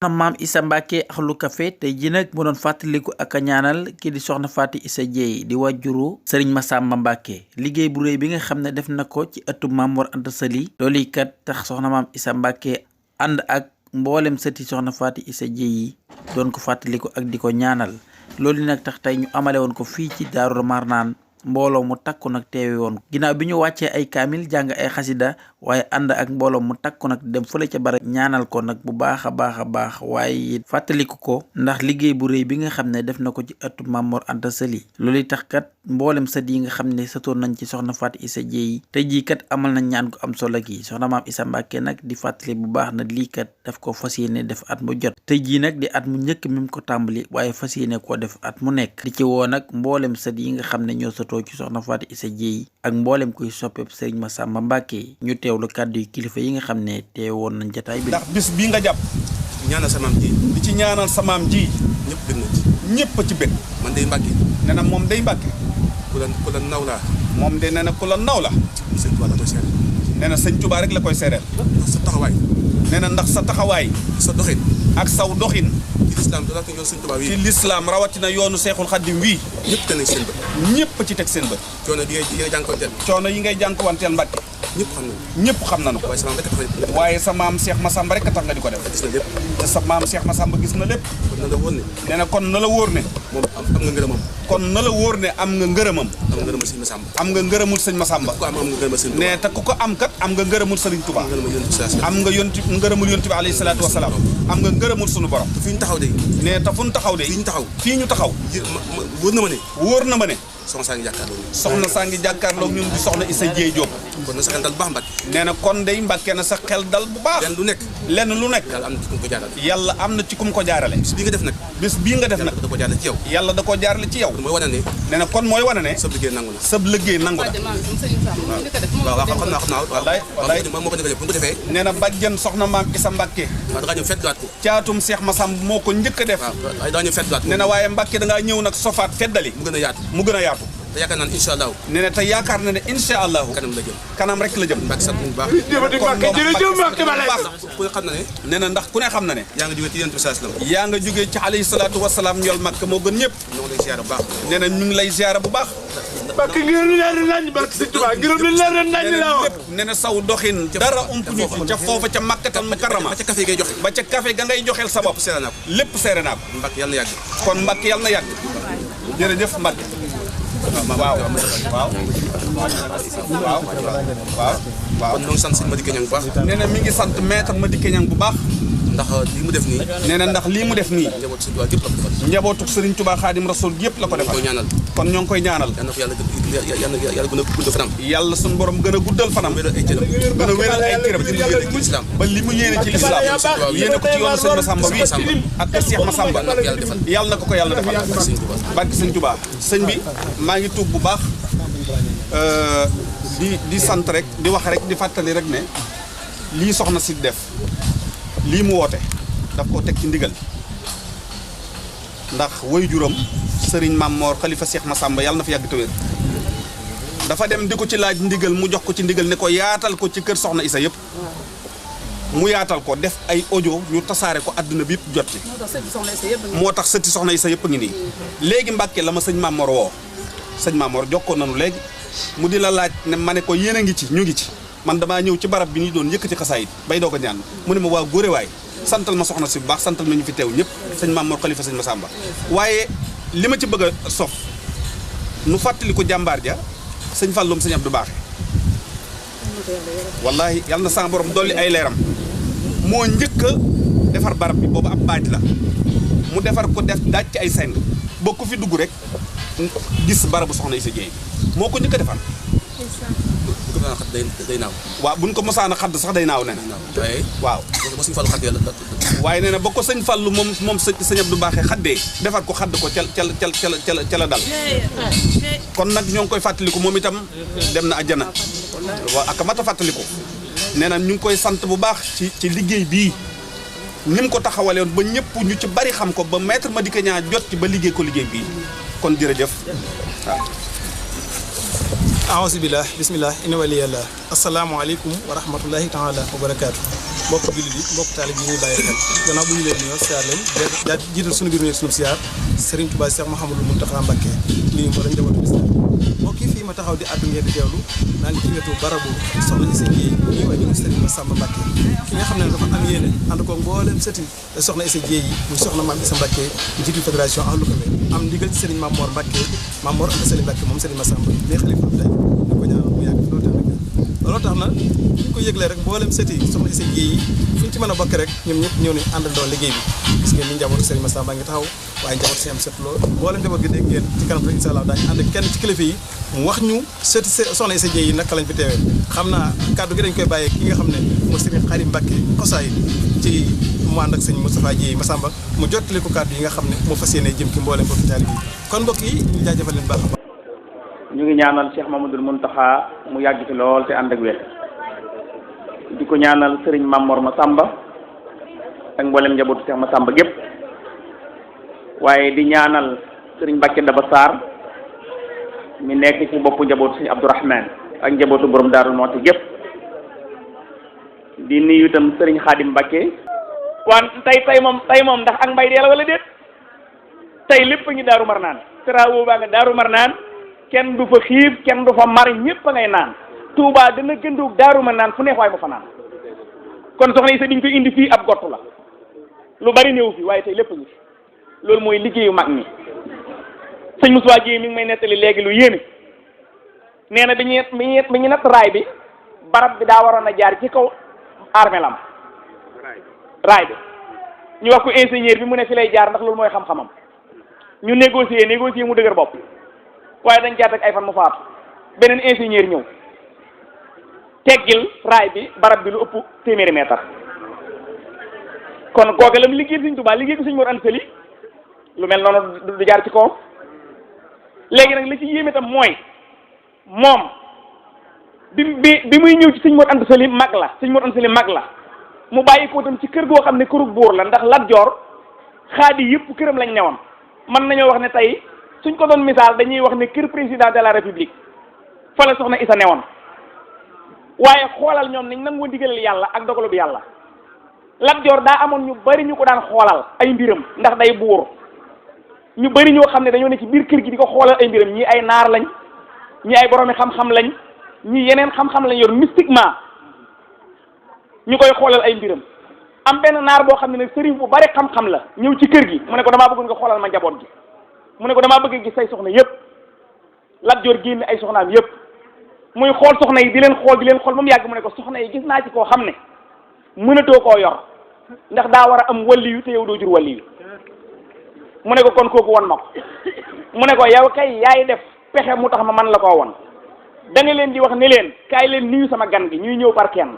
Mame Isseu Mbacke Euhlou Café tey ji nag mu doon fàttaliku ak a ñaanal kii di soxna Faty Isseu Dieye di wàjjuru sëriñ Massamba Mbacke liggéey bu réy bi nga xam ne def na ko ci ëttu Mame Mor Anta Sali loolu kat tax soxna Mame Isseu Mbacke ànd ak mboolem sëti soxna Faty Isseu Dieye yi doon ko fàttaliku ak di ko ñaanal loolu nag tax tey ñu amale woon ko fii ci Daaru Marnaan mbooloo mu takku nag teewe woon ginnaaw bi ñu wàccee ay kaamil jàng ay xasida waaye ànd ak mbooloo mu takku nag dem fële ca bara ñaanal ko nag bu baax a baax waaye it fàttaliku ko ndax liggéey bu rëy bi nga xam ne def na ko ci ëttu Mame Mor Anta Sali loolu tax kat mboolem sët yi nga xam ne sëtoon nañ ci soxna Faty Isseu Dieye tey jii kat amal nañ ñaan ko am solo gi soxna Mame Isseu Mbacke nag di fàttali bu baax na lii kat daf ko fas yéene def at mu jot tey jii nag di at mu njëkk mi mu ko tàmbali waaye fas yéene koo def at mu nekk di ci woo nag mboolem sët yi nga xam ne ñoo sëtoo ci soxna Faty Isseu Dieye ak mboolem kuy soppeeb sëriñ Massamba Mbacke ñu teewlu kàddu yi kilifa yi nga xam ne teewoon nañ jotaay bi. ndax bis bii nga jàpp ñaanal sa maam ji di ci ñaanal sa maam ji ñëpp bëgg na ci ñëpp ci bëgg man day Mbacke nee na moom day Mbacke ku la naw laa moom de nee na ku la naw la sëñ Touba la koy seere nee na sëñ Touba rek la koy seereel ndax sa taxawaay nee na ndax sa taxawaay sa doxin ak saw doxin ci lislaam rawatina yoonu sëñ Touba ci lislaam rawatina yoonu Seexul wi Xaddim wii ñëpp teg nañ seen bët ñëpp ci teg seen bët coono yi ngay jànkuwanteel Mbacke ñëpp xam nañu ko waaye sa maam Cheikh Massamba rek a tax nga di ko def gis na lépp te sa maam Cheikh Massamba gis na lépp kon na la wóor ne nee na kon na la wóor ne moom am nga ngërëmam kon na la wóor ne am nga ngërëmam am nga ngërëmul sëñ Massamba am nga ngërëmul sëñ Massamba ku am nga ngërëmul sëñ nee te ku ko am kat am nga ngërëmul sëriñ Touba am nga ngërëmul yonent bi alayhi salaatu wasalaam am nga ngërëmul sunu borom fi ñu taxaw de nee te fu ñu taxaw de fii ñu taxaw wóor na ma ne soxna saa ngi jàkkaarloo ñun di soxna Isseu Dieye Diop kon na sa xel dal bu baax Mbacke nee na kon day Mbacke na sa xel dal bu baax lenn lu nekk yàlla am na ci kum ko jaarale bis bii nga def nag da ko jaarale ci yow yàlla da ko jaarale ci yow mooy wane ne nee na kon mooy wane ne sab liggéey nangu na waaw xam naa wallaay moo ko defee bu ko defee nee na bàjjen soxna Mame Isseu Mbacke waaw da ngaa ñëw fetluwaat ko caatum Cheikh Massamba moo ko njëkk a def waaw da ngaa ñëw fetluwaat ko nee na waaye Mbacke da ngaa ñëw nag sofaat feddali mu gën a yaatu te yaakaar naa ne incha allah nee na te yaakaar na ne incha allah kanam rek la jëm Mbacke sant bu baax ku ne xam na ne nee na ndax ku ne xam na ne yaa nga jógee ci yonent bi sallallahu alayhi wasallam yaa nga jógee ci alayhi salaatu wasalaam ñool Makka moo gën ñëpp ñoo ngi lay ziyaara bu baax nee na ñu ngi lay ziyaara bu baax Mbacke ngir leer nañ Mbacke Sëñ Touba ngir leer nañ la wax nee na saw doxin dara ump ñu ca foofa ca Makkatal Mukarrama ba ca café ngay joxe ba ca café ga ngay joxeel sa bopp lépp seere naa ko Mbacke yàlla na yàgg kon Mbacke yàlla na yàgg jërëjëf Mbacke waaw kon ñoo ngi sant sëñ Madické Niang bu baax nee na mi ngi sant maître Madické Niang bu baax ndax lii mu def nii nee na ndax lii mu def nii njabootu Sëriñ Touba Xaadim Rasul yëpp la ko defal kon ñoo ngi koy ñaanal yàlla gën a guddal fanam yàlla suñu borom gën a guddal fanam gën a wéral ay cëram ba li mu yéene ci lislaam yéene ko ci yoonu sëñ Massamba wi ak kër Cheikh Massamba yàlla na ko yàlla defal barke Sëñ Touba sëñ bi maa ngi tuub bu baax di sant rek di wax rek di fàttali rek ne lii soxna si def lii mu woote daf koo teg ci ndigal ndax woy juróom sëriñ Mame Mor xalifa Cheikh Massamba yàlla na fi yàgg te wér dafa dem di ko ci laaj ndigal mu jox ko ci ndigal ne ko yaatal ko ci kër soxna Issa yëpp mu yaatal ko def ay audio ñu tasaare ko àdduna bi yëpp jot ci moo tax sëti soxna Issa yëpp a ngi nii léegi Mbacke la ma sëñ Mame Mor woo sëñ Mame Mor jokkoo nanu léegi mu di la laaj ne ma ne ko yéen a ngi ci ñu ngi ci man damaa ñëw ci barab bi ñu doon yëkkati xasaayit bay doo ko ñaan mu ne ma waa góore waay santal ma soxna si bu baax santal ma ñu fi teew ñëpp sëñ Mame Mor xalifa sëñ Massamba waaye li ma ci bëgg a sof nu fàttali ko jàmbaar ja sëñ Falloum sëñ Abdou Baaxe wallahi yàlla na sama borom dolli ay leeram moo njëkk a defar barab bi boobu ab baaj la mu defar ko def daaj ci ay seng boo ko fi dugg rek gis barabu soxna Isseu Dieye moo ko njëkk a defar day naaw waaw buñ ko mosaan a xadd sax day naaw ne waaw waaye nee na ba ko sëñ Fallu moom sëñ Abdou Baaxe xaddee defar ko xadd ko ca la dal kon nag ñoo ngi koy fàttaliku moom itam dem na àjjana waaw ak mat a fàttaliku nee na ñu ngi koy sant bu baax ci liggéey bii ni mu ko taxawale woon ba ñëpp ñu ci bari xam ko ba maître Madické Niang jot ci ba liggéey ko liggéey bii kon jërëjëf waaw aouzu billah bismillah inna waliyallah asalaamaaleykum wa rahmatullahi taala wa barakaatu mbokk jullit yi mbokk taalib yi ñuy bàyyi xel gannaaw bu ñu leen nuyoo siyaar leen daa jiital suñu biir nuyoo suñu siyaar Serigne Touba Cheikh Mouhamadou Mountakha Mbacke lii moo lañ demoon bis mbokk yi fii ma taxaw di àddu ngeen di teewlu naa ngi ci wetu barabu soxna Isseu Dieye ñii waa ñu Serigne Massamba Mbacke ki nga xam ne dafa am yéene ànd ko mbooleem sëti soxna Isseu Dieye yi muy soxna Mame Issa Mbacke njiitu fédération Euhlou am ndigal ci Serigne Mame Mor Mbacke Mame Mor Anta Sali Mbacke moom Serigne Massamba lii xalifa tey ñu ko ñaanal mu yàgg loolu tax na ñu ko yëglee rek mboolem sëti soxna Isseu Dieye yi fu ñu ci mën a bokk rek ñoom ñëpp ñëw nañ àndandoo liggéey bi gis ngeen ni njabootu Serigne Massamba ngi taxaw waaye njabootu si am set lool mboolem njaboot gi dégg ngeen ci kanam rek incha allah daañu ànd ak kenn ci kilifa yi mu wax ñu sëti soxna Isseu Dieye yi naka lañ fi teewee xam naa kàddu gi dañ koy bàyyee ki nga xam ne mooy Serigne Xarim Mbacke xosaay ci mu ànd ak sëñ Moustapha Dieye Massamba mu jottali ko kàddu yi nga xam ne moo fas yéene jëm ci mboolem mbokki taalibe yi kon mbokk yi ñu jaajëfal leen baax a baax ñu ngi ñaanal Cheikh Mamadou Mountakha mu yàgg fi lool te ànd ak wér di ko ñaanal Serigne Mame Mor Massamba ak mboolem njabootu Cheikh Massamba gépp waaye di ñaanal Serigne Mbacke Daba Sarr mi nekk ci boppu njabootu Serigne Abdourahmane ak njabootu borom Daarul Muxti gépp di nuyu itam Serigne Khadim Mbacke waan tey moom ndax ak mbay dee la wala déet tey lépp ngi Daaru Marnaan travaux baa nga Daaru Marnaan kenn du fa xiif kenn du fa mar ñëpp a ngay naan Touba dana gëndoog Daaru Marnaan fu neex waay ba fa naan kon soxna Isseu diñ koy indi fii ab gottu la lu bari néew fi waaye tey lépp ngi fi loolu mooy liggéeyu mag ñi sëñ Moussa Dieye mi ngi may nettali léegi lu yéeme nee na bi ñu natt raay bi barab bi daa waroon a jaar ci kaw armelam raay bi ñu wax ko ingénieur bi mu ne fi lay jaar ndax loolu mooy xam-xamam ñu négocier mu dëgër bopp waaye dañ jaat ak ay fan mu faatu beneen ingénieur ñëw teggil raay bi barab bi lu ëpp téeméeri mètre kon kooke lam liggéey Sëñ Tuubaa liggéey ko Sëñ Mor Anta Sali lu mel noonu du jaar ci kawam léegi nag li ci yéeme tam mooy moom bi muy ñëw ci Sëñ Mor Anta Sali mag la Sëñ Mor Anta Sali mag la mu bàyyi ko tam ci kër goo xam ne kërug buur la ndax Lat Joor xaadi yëpp këram lañ newoon mën nañoo wax ne tey suñ ko doon misaal dañuy wax ne kër président de la république fa la soxna Issa newoon waaye xoolal ñoom nañ nangoo ndigalal yàlla ak dogalub yàlla Lat Joor daa amoon ñu bari ñu ko daan xoolal ay mbiram ndax day buur ñu bari ñoo xam ne dañoo ne ci biir kër gi di ko xoolal ay mbiram ñii ay naar lañ ñii ay boroomi xam-xam lañ ñii yeneen xam-xam lañ yor mystiquement ñu koy xoolal ay mbiram am benn naar boo xam ne nag sëriñ bu bari xam-xam la ñëw ci kër gi mu ne ko damaa bëggoon nga xoolal ma njaboot gi mu ne ko damaa bëgg gis say soxna yëpp Lat Joor génne ay soxnaam yëpp muy xool soxna yi di leen xool ba mu yàgg mu ne ko soxna yi gis naa ci koo xam ne mënatoo koo yor ndax daa war a am waliyu te yow doo jur waliyu mu ne ko kon kooku won ma ko mu ne ko yow kay yaay def pexe mu tax ma man la koo won da nga leen di wax ne leen kaay leen nuyu sama gan gi ñuy ñëw par kenn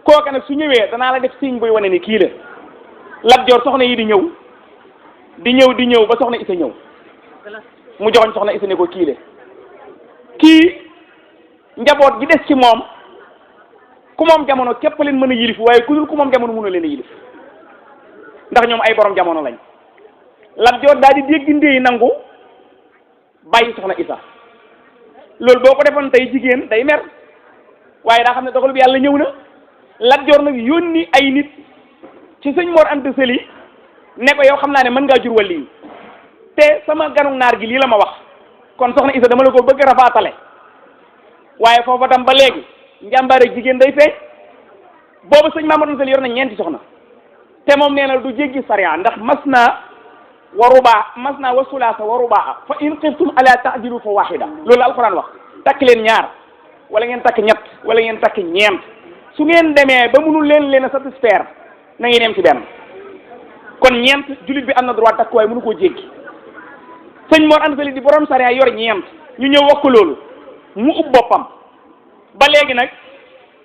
kooka nag su ñëwee danaa la def signe buy wane ni kii la Lat Joor soxna yi di ñëw ba soxna Isseu ñëw mu joxoñ soxna Isseu ne ko kii la kii njaboot gi des ci moom ku moom jamono képp leen mën a yilif waaye ku dul ku moom jamono mën a leen a yilif ndax ñoom ay borom jamono lañ Lat Joor daal di dégg ndéy nangu bàyyi soxna Issa loolu boo ko defoon tey jigéen day mer waaye daa xam ne dogal bi yàlla ñëw na Lat Joor nag yónni ay nit ci Sëñ Mor Anta Sali ne ko yow xam naa ne mën ngaa jur wàll yi te sama ganu naar gi lii la ma wax kon soxna Issa dama la ko bëgg rafaatale waaye foofa tam ba léegi njàmbaare jigéen day feeñ boobu Sëñ Mame Mor Anta Sali yor na ñeenti soxna te moom nee na du jéggi sariya ndax mas naa wa sulaasa wa rubaa fa in xiftum ala ta'dilu fa wahida loolu la alxuraan wax takk leen ñaar wala ngeen takk ñett wala ngeen takk ñeent su ngeen demee ba mënul leen a satisfaire na ngeen yem ci benn kon ñeent jullit bi am na droit takk waaye mënu koo jéggi Sëñ Mor Anta Sali di borom sariya yor ñeent ñu ñëw wax ko loolu mu ub boppam ba léegi nag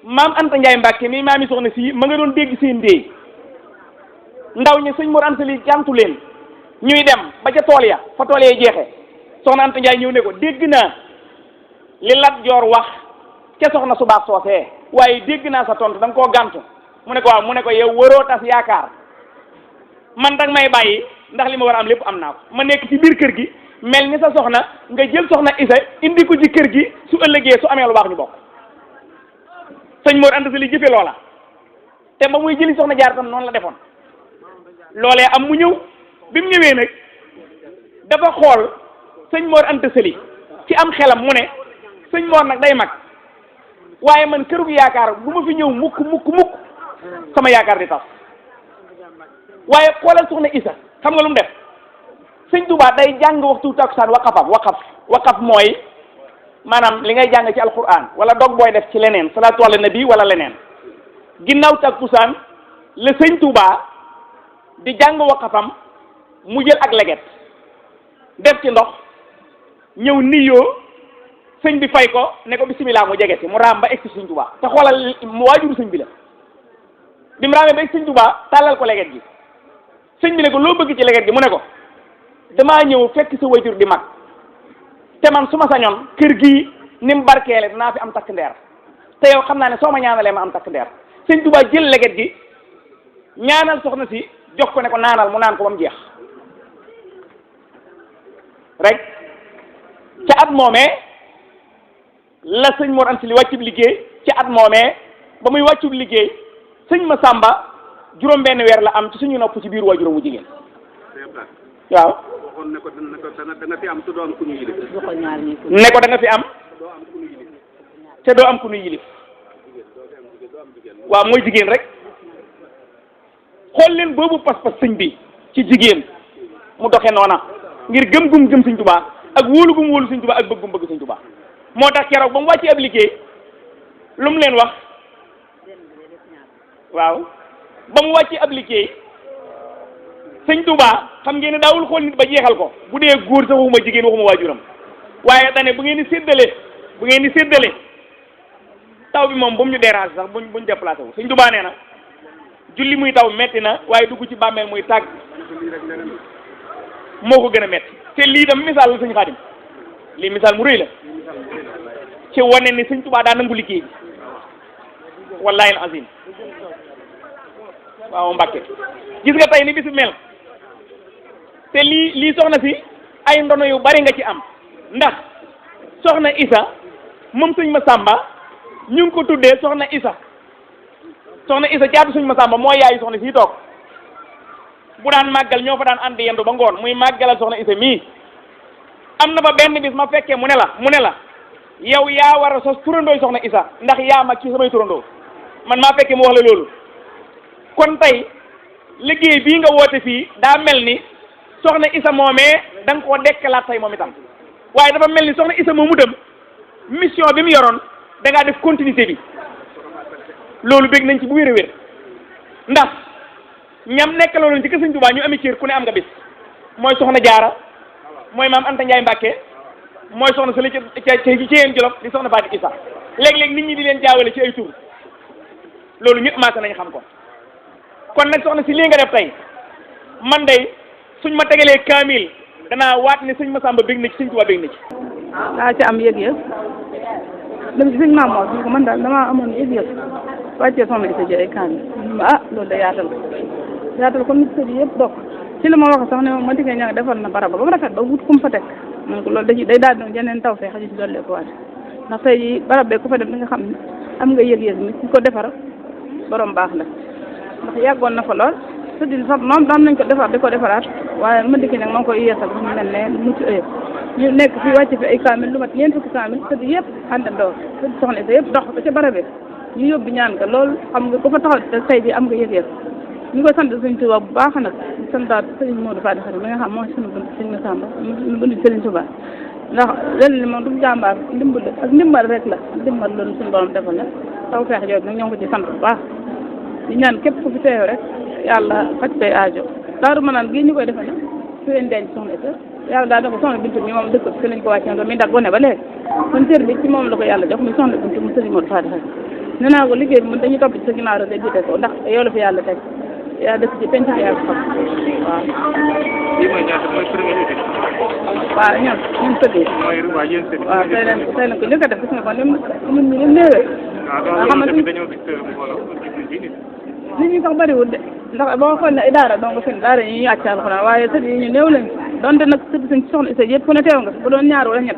maam Anta Ndiaye Mbacke mi maami soxna si ma nga doon dégg seen ndéey ndaw ñi Sëñ Mor Anta Sali jantu leen ñuy dem ba ca tool ya fa tool ya jeexee soxna Anta Ndiaye ñëw ne ko dégg naa li Lat Joor wax ca soxna su baax soosee waaye dégg naa sa tontu da nga koo gàntu mu ne ko waaw mu ne ko yow waroo tas yaakaar man danga may bàyyi ndax li ma war a am lépp am naa ko ma nekk ci biir kër gi mel ni sa soxna nga jël soxna Issa indi ko ci kër gi su ëllëgee su amee lu baax ñu bokk Sëñ Mor Anta Sali jëfe loola te ba muy jëli soxna jaar tam noonu la defoon loolee am mu ñëw bi mu ñëwee nag dafa xool sëñ Mor Anta Sali ci am xelam mu ne sëñ Mor nag day mag waaye man kërug yaakaar bu ma fi ñëw mukk sama yaakaar di tas waaye xoolal soxna Issa xam nga lu mu def sëñ Touba day jàng waxtu takkusaan waqaf mooy maanaam li ngay jàng ci alquran wala dog booy def ci leneen salaatu ala nabi wala leneen ginnaaw takkusaan la sëñ Touba di jàng waqafam mu jël ak leget def ci ndox ñëw niyoo sëñ bi fay ko ne ko bisimilah mu jege si mu raam ba egg si sëñ Touba te xoolal mu waajuru sëñ bi la bi mu raamee ba egg sëñ Touba tàllal ko leget gi sëñ bi ne ko loo bëgg ci leget gi mu ne ko damaa ñëw fekk sa wajur di mag te man su ma sañoon kër gii ni mu barkeele dinaa fi am takk ndeer te yow xam naa ne soo ma ñaanalee ma am takk ndeer sëñ Touba jël leget gi ñaanal soxna si jox ko ne ko naanal mu naan ko ba mu jeex rek ca at moomee la sëñ Mor Anta Sali wàccub liggéey ca at moomee ba muy wàccub liggéey sëñ Masamba juróom-benn weer la am ci suñu nopp ci biir waajuram mu jigéen waaw. waxoon ne ko da nga fi am te doo am ku ñu yilif. ne ko da nga fi am te doo am ku ñu yilif waaw mooy jigéen rek xool leen boobu pas-pas sëñ bi ci jigéen mu doxe noona ngir gëm sëñ Touba ak wóolu gum wóolu sëñ Touba ak bëggum bëgg sëñ Touba moo tax keroog ba mu wàccee ab liggéey lu mu leen wax waaw ba mu wàccee ab liggéey sëñ Touba xam ngeen ne daawul xool nit ba jeexal ko bu dee góor sax waxuma jigéen waxuma waajuram waaye dane bu ngeen di séddale taw bi moom bu mu ñu déranger sax buñ déplacé wu sëñ Touba nee na julli muy taw metti na waaye dugg ci bàmmeel muy tàgg moo ko gën a metti te lii tam misaal la sëñ Xaadim lii misaal mu rëy la ci wane ni sëñ Touba daa nangu liggéey bi wallahi al azim waaw Mbacke gis nga tey ni bisu mel te lii soxna si ay ndono yu bari nga ci am ndax soxna Issa moom sëñ Masamba ñu ngi ko tuddee soxna Issa caatu sëñ Masamba mooy yaayu soxna si toog bu daan màggal ñoo fa daan ànd yendu ba ngoon muy màggalal soxna Issa mii am na ba benn bis ma fekkee mu ne la yow yaa war a sos turandooy soxna Issa ndax yaa mag ci samay turandoo man maa fekkee mu wax la loolu kon tey liggéey bii nga woote fii daa mel ni soxna Issa moomee da nga koo dekkalaat tey moom itam waaye dafa mel ni soxna Issa moomu dem mission bi mu yoroon da ngaa def continuité bi loolu bég nañ ci bu wér a wér ndax ñam nekkaloon ci kër Sëñ Touba ñu ami cër ku ne am nga bis mooy soxna Jaara mooy maam Anta Ndiaye Mbacke mooy soxna Sali ci yéen Jolof di soxna Faty Issa léeg-léeg nit ñi di leen jaawale ci ay tur loolu ñëpp maase nañ xam ko kon nag soxna si lii nga def tey man day suñ ma tegalee kaamil danaa waat ne sëñ Masamba bég na ci sëñ Touba bég na ci. daa ci am yëg-yëg dem ci sëñ Mame Mor bi ko man daal damaa amoon yëg-yëg wàccee soxna Issa Dieye kaamil loolu da yaatal ko nit sëñ yëpp bokk ci la ma wax sax ne ma diggee ña defal na barab ba mu rafet ba wut fu mu fa teg man ko loolu day daal di jeneen taw fee xaju ci dolli ko waat ndax tey jii barab bee ku fa dem di nga xam ne am nga yëg-yëg ni ci ko defar borom baax la ndax yàggoon na fa lool sëñ sax moom daan nañ ko defar di ko defaraat waaye ma dikki nag ma ngi koy yeesal mu mel ne mucc ayib ñu nekk fi wàcc fi ay kaamil lu mat ñeent fukki kaamil sëñ yëpp àndandoo sëñ soxna Issa yëpp dox ko ca barab ñu yóbbu ñaan ka loolu xam nga ku fa taxaw tey jii am nga yëg-yëg ñu koy sant sëñ Touba bu baax nag di santaat sëñ Modou Faty Khary mi nga xam mooy sunu bunt sëñ Massamba mu bunt sëñ Touba ndax lenn li moom du jàmbaar ndimbal rek la ndimbal loolu suñu borom defal na taw feex jooju nag ñoo ngi ko ci sant bu baax di ñaan képp ku fi teew rek yàlla faj koy aajo daaru ma naan gii ñu koy defal nag fi leen denc soxna Issa yàlla daal da ko soxna Bintu mi moom dëkk fi lañ ko wàccee mi dag gone ba léegi kon cër bi ci moom la ko yàlla jox muy soxna Bintu mu sëñ Modou Faty Khary nee naa ko liggéey bi dañuy topp ci sa ginnaaw rek jiite ko ndax yow la fi yàlla teg yaa dëkk ci penc yaa ko xam waaw. lii mooy ñaata mooy premier édition. waaw ñun sëgg. waaw yéen sëgg. waaw tey leen ko njëkk a def gis nga ko ni mu néewee. waaw loolu dañoo gis mbooloo nit ñi sax bëriwul de ndax boo xoolee ay daara donc seen daara yi ñu àcc alxuraan waaye sëgg yi ñu néew lañ donte nag sëgg suñ soxna Issa yëpp fu ne teew nga bu doon ñaar wala ñett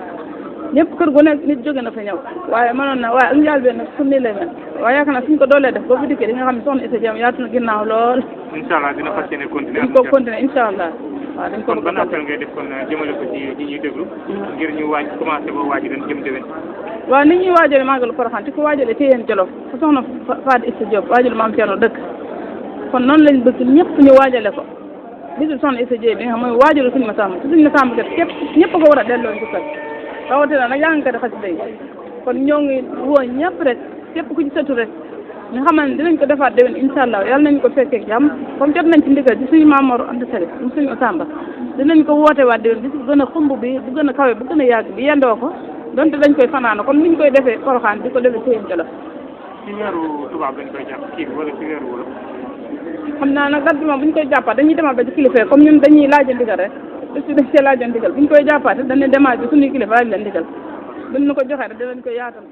ñëpp kër gu nekk nit jóge na fa ñëw waaye mënoon na waaye ak njaal benn nag su nii lay mel waaye yaakaar naa suñ ko doolee def boo fi dikkee di nga xam ne soxna Isseu Dieye yaatu na ginnaaw lool. incha allah dina fas yéene continuer. dañ ko continuer incha allah. waaw dañ ko kon ban appel ngay def kon jëmale ko ci ñuy déglu. ngir ñu waaj commencé ba waaj leen jëm déwén. waaw nit ñuy waajale màggalu Porokhane te ko waajale Téyeen Jolof fa soxna Faty Isseu Dieye waajal maam Thierno dëkk kon noonu lañ bëgg ñëpp ñu waajale ko bisu soxna Isseu Dieye bi nga xam mooy waajalu suñu Masamba te suñu Masamba kat képp ñëpp ko war a delloo njukkal rawatina nag yaa ngi ko di xasida yi kon ñoo ngi woo ñëpp rek képp ku ci sëtu rek ñu xamal ne dinañ ko defaat déwén incha allah yàlla nañ ko fekkee jàmm comme jot nañ ci ndigal ci suñu Maam Mor Anta Sali mu suñu Masamba dinañ ko woote waat déwén bis bu gën a xumb bi bu gën a kawe bu gën a yàgg bi yendoo ko donte dañ koy fanaana comme niñ koy defee Porokhane di ko defee Téyeen Jolof ci weeru tubaab lañ koy jàpp kii wala ci weeru wala. xam naa nag date bi moom bu ñu koy jàppaat dañuy demaat ba ci kilifa comme ñun dañuy laaja ndigal rek te si dañ see laaja ndigal bu ñu koy jàppaat dañuy demaat bi suñuy kilifa laaj leen ndigal buñ ñu ko joxee rek dinañ ko yaatal